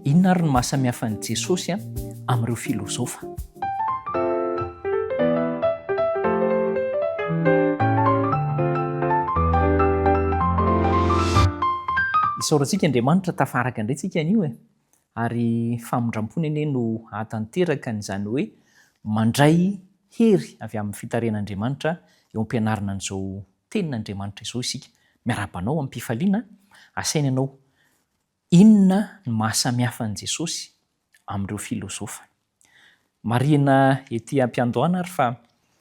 Inona ary no maha samihafa an'i Jesosy amin'ireo filozofa? Isaorantsika Andriamanitra tafaraka indray tsika anio e! Ary famindram-pony anie no hahatanteraka an'izany hoe mandray hery avy amin'ny fitarihan'Andriamanitra eo am-pianarana an'izao Tenin'Andriamanitra izao isika. Miarahaba anao amim-pifaliana, asaina ianao Inona no maha samihafa an'i Jesosy amin'ireo filozofa? Marihina ety am-piandohana ary fa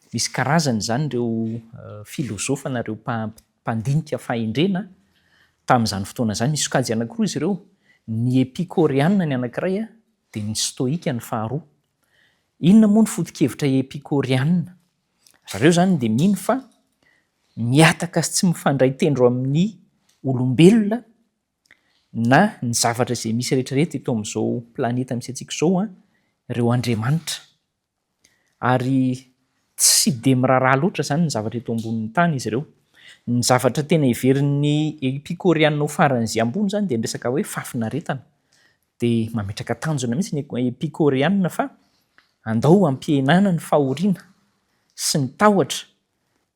misy karazany izany ireo filozofa na ireo mpandinika fahendrena tamin'izany fotoana izany. Misy sokajy anankiroa izy ireo, ny epikoreana ny anankiray dia ny stoika ny faharoa. Inona moa ny foto-kevitra epikoreana? Zareo izany dia mino fa mihataka sy tsy mifandray tendro amin'ny olombelona na ny zavatra izay misy rehetra rehetra eto amin'izao planeta misy antsika izao an, ireo andriamanitra. Ary tsy dia miraharaha loatra izany ny zavatra eto ambonin'ny tany izy ireo. Ny zavatra tena heverin'ny epikoreana ho faran'izay ambony izany dia ny resaka hoe fahafinaretana. Dia mametraka tanjona mihitsy ny epikoreana fa andao hampihenana ny fahoriana sy ny tahotra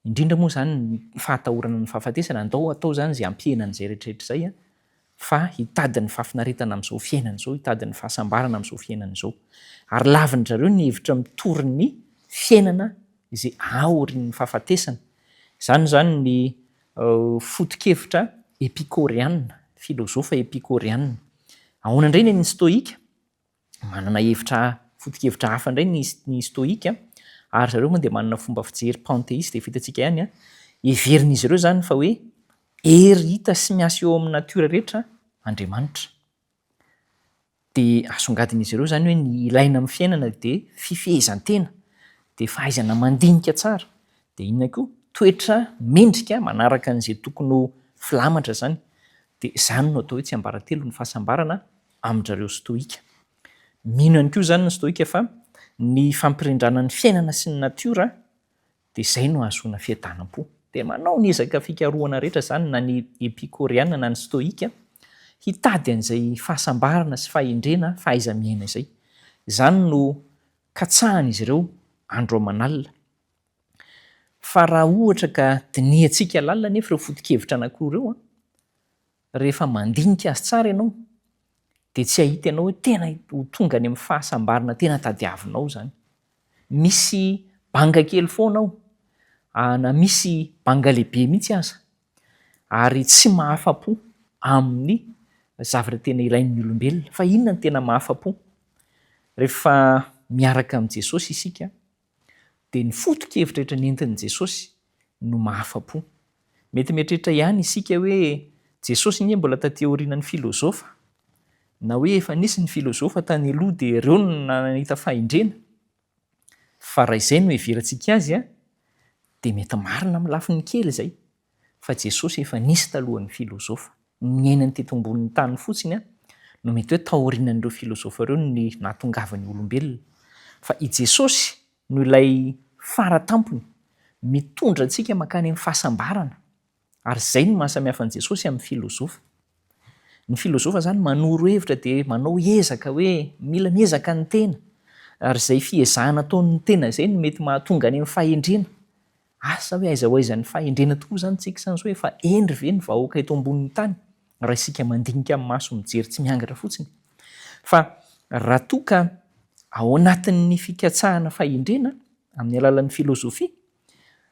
Indrindra moa izany ny fahatahorana ny fahafatesana, andao atao izany izay hampihena an'izay rehetrarehetra izay an, fa hitady ny fahafinaretana amin'izao fiainana izao, hitady ny fahasambarana amin'izao fiainana izao. Ary lavin-dry zareo ny hevitra mitory ny fiainana izay aorian'ny fahafatesana. Izany izany ny foto-kevitra epikoreana, filozofa epikoreana. Ahoana indray ny an'ny stoika? Manana hevitra, foto-kevitra hafa indray ny ny stoïka, ary zareo moa dia manana fomba fijery pantheiste efa hitantsika ihany an, heverin'izy ireo izany fa hoe hery hita sy miasa eo amin'ny natiora rehetra Andriamanitra. Dia asongadin'izy ireo izany hoe ny ilaina amin'ny fiainana dia fifehezan-tena, dia fahaizana mandinika tsara, dia inona koa? Toetra mendrika manaraka an'izay tokony ho filamatra izany. Dia izany no atao hoe tsiambaratelo ny fahasambarana amin-dry zareo Stoïka. Mino ihany koa izany ny Stoïka fa ny fampirindrana ny fiainana sy ny natiora dia izay no ahazoana fiadanam-po. Dia manao ny ezaka fikarohana rehetra izany na ny Epikoreana na ny Stoïka hitady an'izay fahasambarana sy fahendrena, fahaiza-miaina izay. Izany no katsahan'izy ireo andro aman'alina. Fa raha ohatra ka dinihantsika lalina anefa ireo foto-kevitra anankiroa ireo an, rehefa mandinika azy tsara ianao dia tsy hahita ianao hoe tena ho tonga any amin'ny fahasambarana tena tadiavinao izany. Misy banga kely foana ao, na misy banga lehibe mihitsy aza, ary tsy mahafa-po amin'ny zavatra tena ilain'ny olombelona. Fa inona no tena mahafa-po? Rehefa miaraka amin'i Jesosy isika dia ny foto-kevitra rehetra nentin'i Jesosy no mahafa-po. Mety mieritreritra ihany isika hoe Jesosy anie mbola taty aorianan'ny filozofa, na hoe efa nisy ny filozofa tany aloha dia ireo no nahita fahendrena. Fa raha izay no heverantsika azy dia mety marina amin'ny lafiny kely izay. Fa Jesosy efa nisy talohan'ny filozofa. Ny niainany teto ambonin'ny tany fotsiny no mety hoe taorianan'ireo filozofa ireo ny nahatongavan'ny olombelona. Fa i Jesosy no ilay fara tampony mitondra antsika mankany amin'ny fahasambarana. Ary izay no mahasamihafa an'i Jesosy amin'ny filozofa. Ny filozofa izany manoro hevitra dia manao ezaka hoe mila miezaka ny tena. Ary izay fiezahana ataon'ny tena izay no mety mahatonga any amin'ny fahendrena. Asa hoe aiza ho aiza ny fahendrena tokoa izany tsika izany sao efa hendry ve ny vahoaka eto ambonin'ny tany raha isika mandinika amin'ny maso mijery tsy miangatra fotsiny. Fa raha toa ka ao anatin'ny fikatsahana fahendrena amin'ny alalan'ny filozofia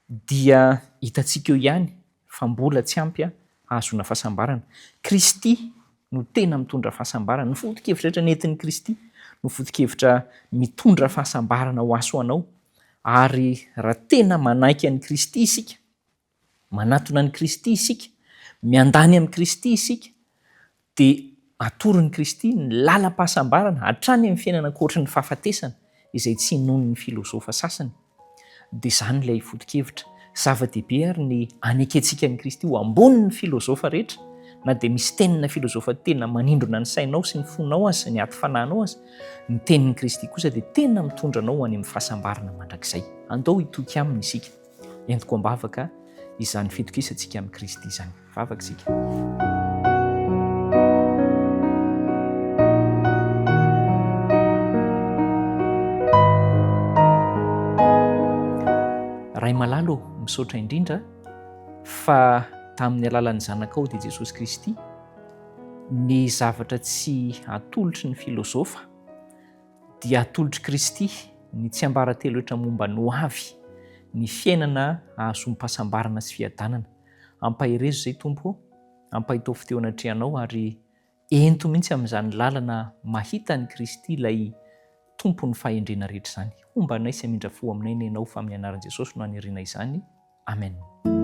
dia hitantsika eo ihany fa mbola tsy ampy hahazoana fahasambarana. Kristy no tena mitondra fahasambarana. Ny foto-kevitra rehetra nentin'i Kristy no foto-kevitra mitondra fahasambarana ho ahy sy ho anao. Ary raha tena manaiky an'i Kristy isika, manatona an'i Kristy isika, miandany amin'i Kristy isika, dia atoron'i Kristy ny lalam-pahasambarana hatrany amin'ny fiainana ankoatry ny fahafatesana, izay tsy inoan'ny filozofa sasany. Dia izany ilay foto-kevitra. Zava-dehibe àry ny anekentsika an'i Kristy ho ambonin'ny filozofa rehetra, na dia misy tenina filozofa tena manindrona ny sainao sy ny fonao aza, ny ati-fanahinao aza, ny tenin'i Kristy kosa dia tena mitondra anao ho any amin'ny fahasambarana mandrakizay. Andao hitoky aminy isika. Entiko am-bavaka izany fitokisantsika amin'i Kristy izany. Vavaka isika. Misaotra indrindra fa tamin'ny alalan'ny Zanakao dia Jesosy Kristy, ny zavatra tsy atolotry ny filozofa dia atolotr'i Kristy ny tsiambaratelo rehetra momba ny ho avy, ny fiainana hahazoam-pahasambarana sy fiadanana. Ampaherezo izay Tompo ô, ampahitao fitia eo anatrehanao ary Ento mihitsy amin'izany lalana mahita an'i Kristy ilay Tompon'ny fahendrena rehetra izany. Homba anay sy hamindra fo aminay anie Ianao fa amin'ny anaran'i Jesosy no aniriana izany. Amen.